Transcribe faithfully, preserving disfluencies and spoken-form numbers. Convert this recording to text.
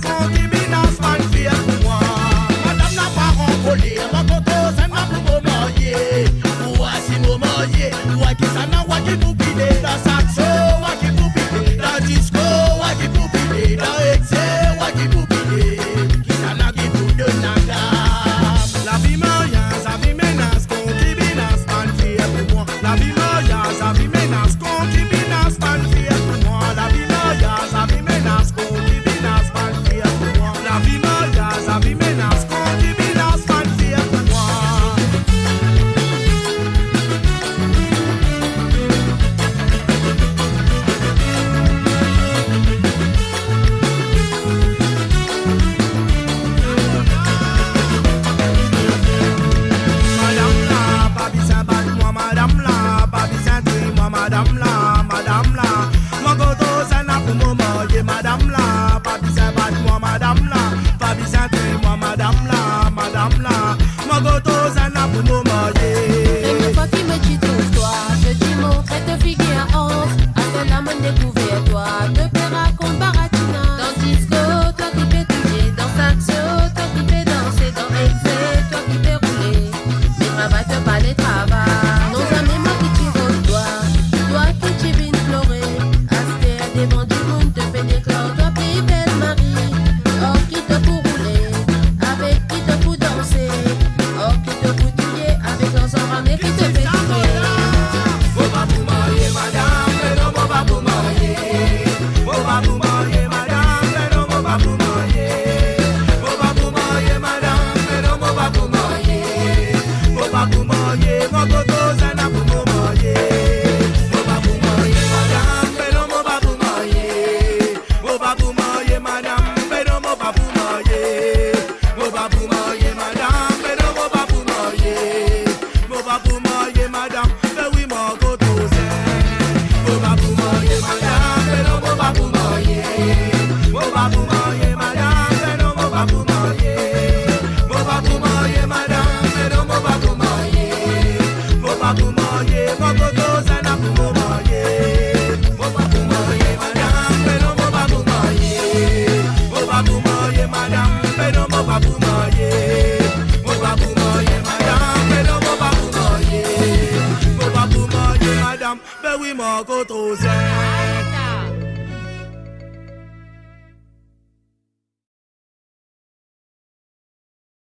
Konkibinaz pa fé pou moin. Madam la pa rankolé, mon koto zen la pou mo marié. Ou osi mo marié, ou kisa na ou ki pou pilé. Dan sakso, ou ki pou pilé. Dan disko, ou ki pou pilé. Dan ekse, ou ki pou pilé. Kisa na ki pou donn la gam. La vi mariaz, la vi ménaz, konkibinaz pa fé pou moin. La vi mariaz, la vi ménaz, konkibinaz pa fé pou moin. La vi mariaz, la vi ménaz, konkibinaz pa fé pou moin. La vi mariaz, la vi ménaz, konkibinaz pa fé pou moin. Madam la, pa bizin bat moin, madam la, pa bizin touy moin, madam la, madam la. Mon koto zen la pou mo marié, madam la, pa bizin bat moin, madam la, pa bizin touy moin, madam la, madam la. Mon koto zen la pou mo marié. Première fois que me tu trouves toi, je dis mon tête figure en hanse. À celle-là, mon découvert toi, te paiera comme baratina. Dans disco, toi qui peux toucher, dans saxo, toi qui peux danser, dans excès, toi qui peux rouler. Mé travay, fé pa lé travay. Non, zamé moin ki ti rod toi. Toi ki ti vin ploré. Astèr, devan di moun, te fé déklor. Toi, pli bèl mari. Or ki té pou roulé. Avèk ki té pou dansé. Or ki té pou touyé. Avèk lé zanfan, mé ki té fé touyé. Mo pa pou marié madam, mé non, mo pa pou marié. Mo pa pou marié madam, mé non, mo pa pou marié. Mo pa pou marié madam, mé non, mo pa pou marié. Mo pa pou marié, mon koto zen la pou mo marié. Mo pa pou marié madam, mé non, mo pa pou marié. Mo pa pou marié madam, mé non, mo pa pou marié. Mo pa pou marié madam, mé non, mo pa pou marié. Mo pa pou marié madam, mé oui, mon koto zen. Mo pa pou marié madam, mé non, mo pa pou marié. Mo pa pou marié madam, mé non, mo pa pou marié. Mo pa pou marié madam, mé non, mo pa pou marié. Mo pa pou marié, mon koto zen la pou mo marié. Mo pa pou marié madam, mé non, mo pa pou marié. Mo pa pou marié madam, mé non, mo pa pou marié. Mo pa pou marié madam, mé non, mo pa pou marié. Mo pa pou marié madam, mé oui, mon koto zen.